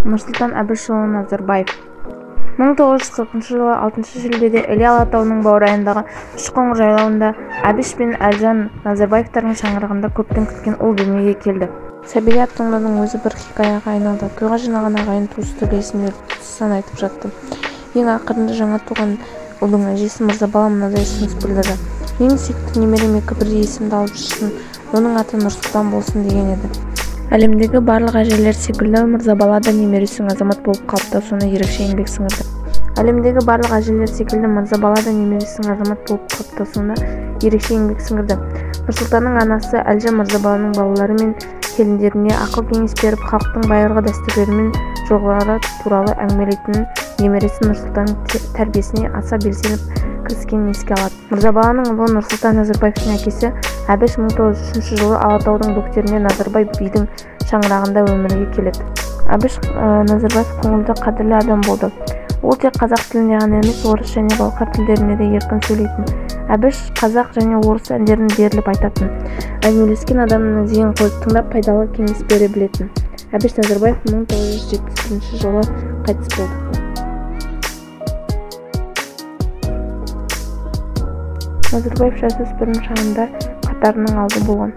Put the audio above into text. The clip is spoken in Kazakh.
Нұрсұлтан Әбішұлы Назарбаев. 1940 жылы 6 шілдеде Іле Алатауының баурайындағы Үшқоңыр жайлауында Әбіш пен Әлжан Назарбаевтардың шаңырағында көптен күткен ұл дүниеге келді. Сәбиге ат таңдаудың өзі бір хикаяға айналды. Тойға жиналған ағайын туыс түрлі есімдерді сан айтып жатты. Ең ақырында жаңа туған ұлдың әжесі Мырзабала мынадай ұсыныс білдірді: "Менің сүйікті немерем екі бірдей есімді алып жүрсін, оның аты Нұрсұлтан болсын" деген еді. Әлемдегі барлық әжелер секілді Мырзабала да немересінің азамат болып қалыптасуына ерекше еңбек сіңірді. Әлемдегі барлық әжелер секілді Мырзабала да немересінің азамат болып қалыптасуына ерекше еңбек сіңірді. Нұрсұлтанның анасы Әлжан Мырзабаланың балалары мен келіндеріне ақыл-кеңес беріп, халықтың байырғы дәстүрлері мен жоралғылары туралы әңгімелейтінін, немересі Нұрсұлтанның тәрбиесіне аса белсеніп кіріскенін еске алады. Мырзабаланың ұлы Нұрсұлтан Назарбаевтың әкесі Әбіш 1903 жылы Алатаудың бөктерінде Назарбай бидің шаңырағында өмірге келеді. Әбіш Назарбаев көңілді, қадірлі адам болды. Ол тек қазақ тілінде ғана емес, орыс және балқар тілдерінде де еркін сөйлейтін. Әбіш қазақ және орыс әндерін беріліп айтатын. Әңгімелескен адамның зейін қойып тыңдап, пайдалы кеңес бере білетін. Әбіш Назарбаев 1971 жылы қайтыс болды. Назарбаев жасөспірім шағында қатарының алды болған.